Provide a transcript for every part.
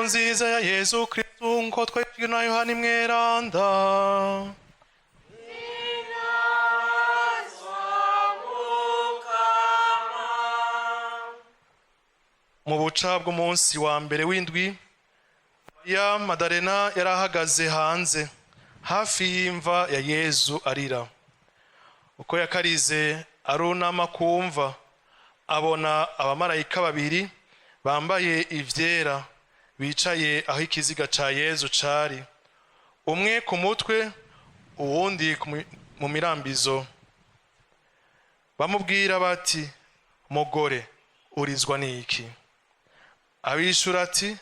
Nziza ya Yezu Kristu nko twayibwiwe na Yohani Mweranda. Mu buca bw'umunsi wa mbere w'indwi, Mariya Madalena yari ahagaze hanze hafi y'imva ya Yezu arira. Uko yakarize arunama kumva, abona abamarayika babiri bambaye ivyera bicaye aho ikiziga ca Yezu cari, umwe ku mutwe, uwundi mu mirambizo. Bamubwira bati: "Mugore, urizwa n'iki?" Abishura ati: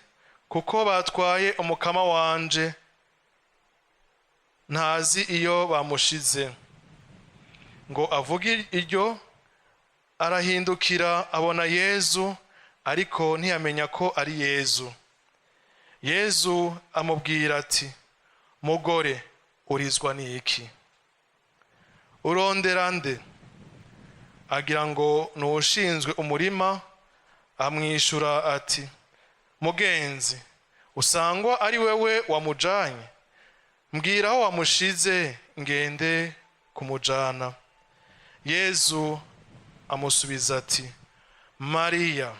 "Kuko batwaye umukama wanje, ntazi iyo bamushize." Ngo avuge iryo, arahindukira abona Yezu, ariko ntiyamenya ko ari Yezu. Yezu amubwira ati: "Mugore, urizwa n'iki? Urondera nde?" Agira ngo ni uwushinzwe umurima, amwishura ati: "Mugenzi, usangwa ari wewe wamujanye, mbwira aho wamushize ngende kumujana." Yezu amusubiza ati: "Mariya."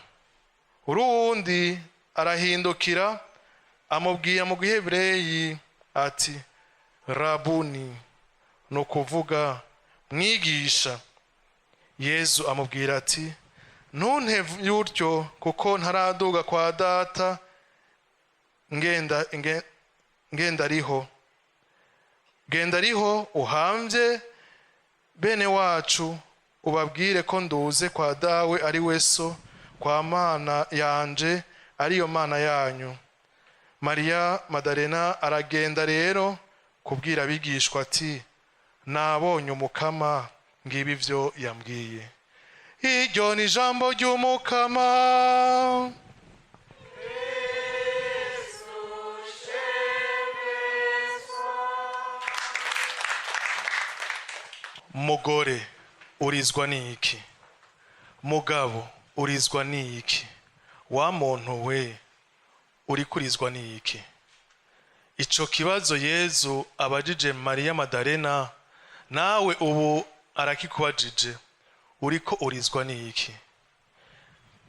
Uruwundi arahindukira, amubwira mu gihebureyi ati: "Rabuni", ni ukuvuga mwigisha. Yezu amubwira ati: "Ntunte utyo, kuko ntaraduga kwa Data. Ngenda ngenda ariho, genda ariho uhamvye bene wacu, ubabwire ko nduze kwa Dawe ari we So, kwa Mana yanje ariyo Mana yanyu." Mariya Madalena aragenda rero kubwira abigishwa ati: "Nabonye Umukama, ngibi ivyo yambwiye." Iryo ni ijambo ry'Umukama. Mugore, urizwa n'iki? Mugabo, urizwa n'iki? Wa muntu we, uriko urizwa n'iki? Ico kibazo Yezu abajije Mariya Madalena, nawe ubu arakikubajije: uriko urizwa n'iki?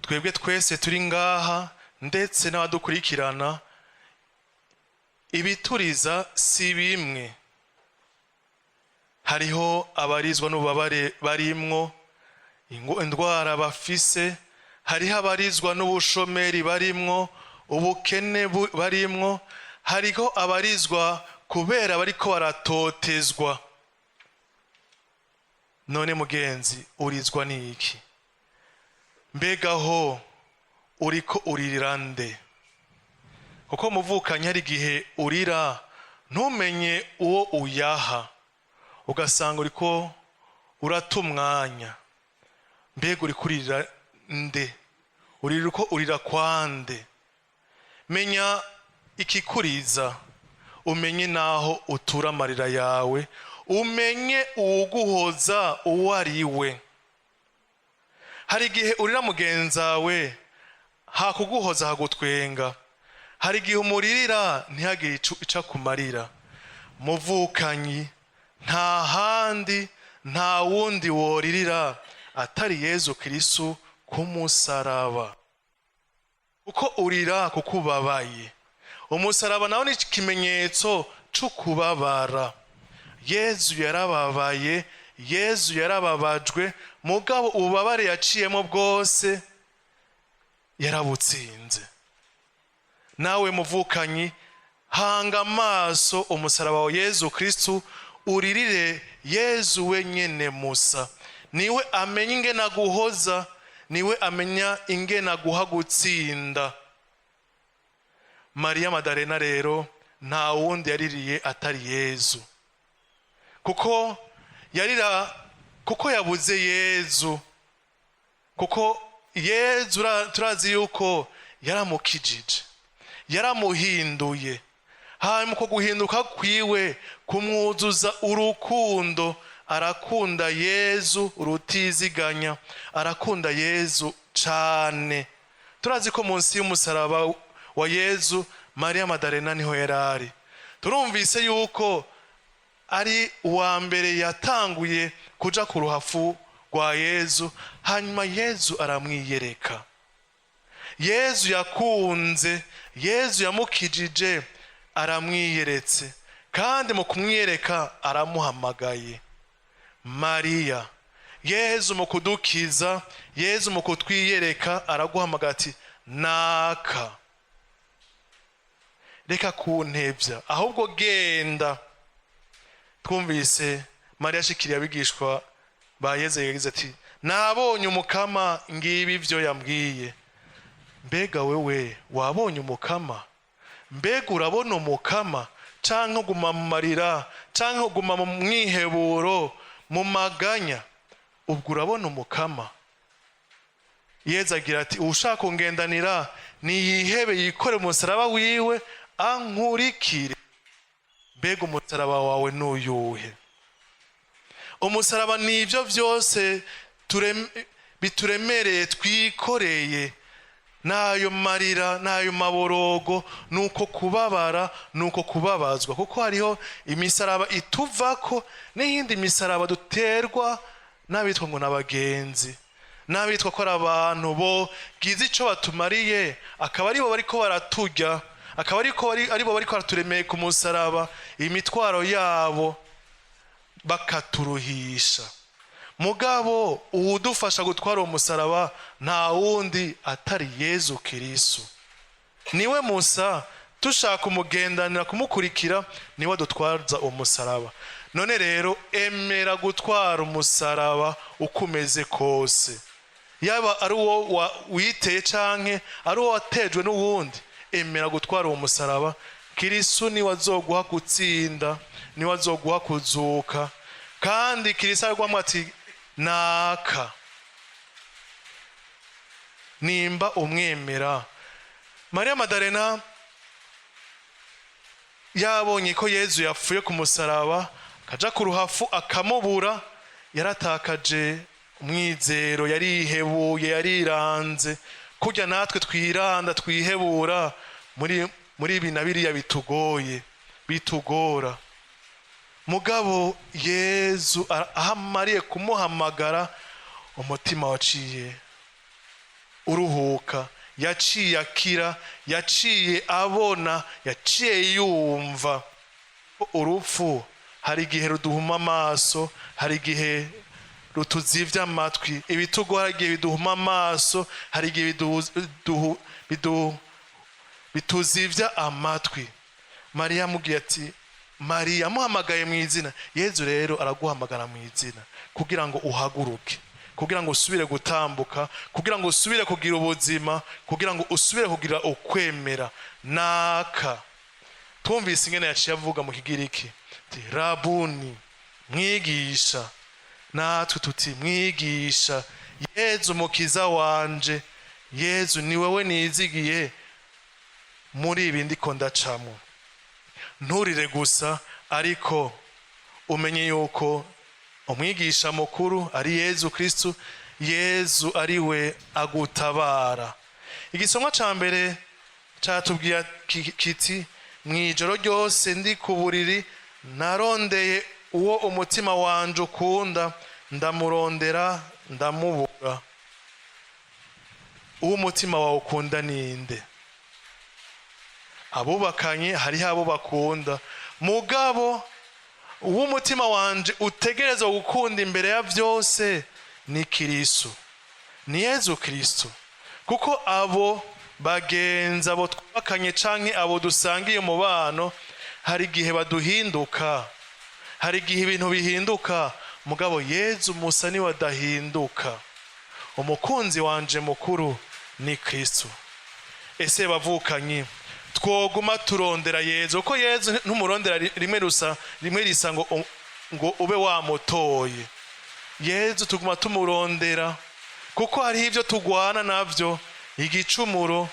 Twebwe twese turi ngaha, ndetse n'abadukurikirana, ibituriza si bimwe. Hariho abarizwa n'ububabare barimwo, indwara bafise, hariho abarizwa n'ubushomeri barimwo, ubukene barimwo, hariho abarizwa kubera bariko baratotezwa. None mugenzi, urizwa n'iki? Mbega ho uriko uririra nde? Kuko muvukanye hari igihe urira ntumenye uwo uyaha, ugasanga uriko urata umwanya. Mbega uriko uririra nde? Urira uko urira kwande? Menya ikikuriza, umenye naho utura amarira yawe, umenye uwuguhoza uwo ari we. Hari igihe urira mugenzawe, hakuguhoza hagutwenga. Hari igihe umuririra ntihagire ico akumarira. Muvukanyi, nta handi, nta wundi woririra atari Yezu Kristu k'umusaraba, kuko urira kuko ubabaye. Umusaraba nawo ni ikimenyetso c'ukubabara. Yezu yarababaye, Yezu yarababajwe, mugabo ububabare yaciyemo bwose yarabutsinze. Nawe muvukanyi, hanga amaso umusaraba wa Yezu Kristu, uririre Yezu wenyene musa. Niwe amenya ingene aguhoza, niwe amenya ingene aguha gutsinda. Mariya Madalena rero nta wundi yaririye atari Yezu, kuko yarira kuko yabuze Yezu, kuko Yezu turazi yuko yaramukijije, yaramuhinduye. Hanyuma uko guhinduka kwiwe kumwuzuza urukundo, arakunda Yezu rutiziganya, arakunda Yezu cane. Turazi ko munsi y'umusaraba wa Yezu, Mariya Madarena niho yari ari. Turumvise yuko ari uwa mbere yatanguye kuja ku ruhafu rwa Yezu, hanyuma Yezu aramwiyereka. Yezu yakunze, Yezu yamukijije, aramwiyeretse, kandi mu kumwiyereka aramuhamagaye: "Mariya." Yezu mu kudukiza, Yezu mu kutwiyereka, araguhamagara ati: "Naka, reka kuntevya, ahubwo genda." Twumvise Mariya ashikiriye abigishwa ba Yezu, yagize ati: "Nabonye Umukama, ngibi ibyo yambwiye." Mbega wewe wabonye Umukama? Mbega urabona Umukama, canke uguma mu marira, canke uguma mu mwiheburo, mu maganya? Ubwo urabona Umukama? Yezu agira ati: "Uwushaka kungendanira niyihebe, yikore umusaraba wiwe, ankurikire." Mbega umusaraba wawe nuyuhe? Umusaraba ni ibyo byose bituremereye twikoreye, n'ayo marira, n'ayo maborogo, nuko kubabara, nuko kubabazwa, kuko hariho imisaraba ituvako n'iyindi misaraba duterwa n'abitwa ngo n'abagenzi, n'abitwa ko ari abantu bo bwiza ico batumariye, akaba aribo bariko baraturya, akaba aribo bariko baraturemeye ku musaraba imitwaro yabo, bakaturuhisha. Mugabo uwudufasha gutwara uwo musaraba nta wundi atari Yezu Kirisu. Niwe musa dushaka umugendanira, kumukurikira, niwe dutwaza uwo musaraba. None rero emera gutwara umusaraba uko umeze kose, yaba ari uwo witeye canke ari uwo watejwe n'uwundi. Emera gutwara uwo musaraba. Kirisu niwe azoguha gutsinda, niwe azoguha kuzuka. Kandi Kirisu araguhamwe ati: "Naka." Nimba umwemera, Mariya Madarena yabonye ko Yezu yapfuye ku musaraba, akaja ku ruhafu akamubura, yaratakaje umwizero, yarihebuye, yariranze, kurya natwe twiranda, twihebura muri ibi na biriya bitugoye, bitugora. Mugabo Yezu aho amariye kumuhamagara, umutima waciye uruhuka, yaciye akira, yaciye abona, yaciye yumva. Urupfu hari igihe ruduhuma amaso, hari igihe rutuzivya amatwi. Ibitugu hari igihe biduhuma amaso, hari igihe bituzivya amatwi. Mariya amubwiye ati: "Mariya," amuhamagaye mu izina. Yezu rero araguhamagara mu izina kugira ngo uhaguruke, kugira ngo usubire gutambuka, kugira ngo usubire kugira ubuzima, kugira ngo usubire kugira ukwemera. Naka, twumvise ingene yaciye avuga mu Kigiriki ati: "Rabuni," mwigisha. Natwe tuti: "Mwigisha Yezu, mukiza wanje, Yezu, ni wewe nizigiye muri ibi ndiko ndacamo." Nturire gusa, ariko umenye yuko umwigisha mukuru ari Yezu Kristu, Yezu ari we agutabara. Igisomwa ca mbere catubwiye kiti: "Mw'ijoro ryose ndi ku buriri narondeye uwo umutima wanje ukunda, ndamurondera ndamubura." Uwo umutima wawe ukunda ninde? Abubakanye hariho abo bakunda, mugabo uwo umutima wanje utegerezwa gukunda imbere ya byose ni Kirisu, ni Yezu Kristu, kuko abo bagenzi, abo twubakanye canke abo dusangiye umubano, hari igihe baduhinduka, hari igihe ibintu bihinduka, mugabo Yezu musa niwe adahinduka. Umukunzi wanje mukuru ni Kristu. Ese bavukanyi, twoguma turondera Yezu, kuko Yezu ntumurondera rimwe rusa, rimwe risa ngo ube wamutoye. Yezu tuguma tumurondera kuko hariho ibyo tugwana navyo: igicumuro,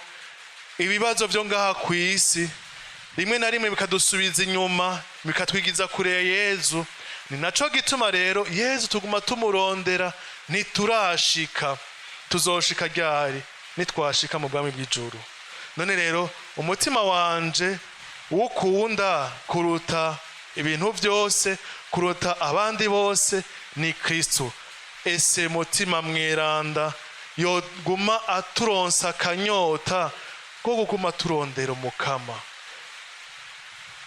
ibibazo byo ngaha ku isi, rimwe na rimwe bikadusubiza inyuma, bikatwigiza kure ya Yezu. Ni naco gituma rero Yezu tuguma tumurondera. Ntiturashika. Tuzoshika ryari? Nitwashika mu bwami bw'ijuru. None rero Umutima wanje ukunda kuruta ibintu byose, kuruta abandi bose, ni Kristo. Ese Mutima Mweranda yoguma aturonsa akanyota ko kuguma turondera Umukama.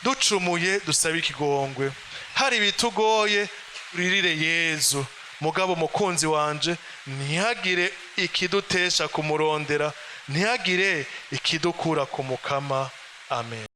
Ducumuye dusabe ikigongwe, hari ibitugoye turirire Yezu. Mugabo mukunzi wanje, ntihagire ikidutesha kumurondera, ntihagire ikidukura ku Mukama. Amen.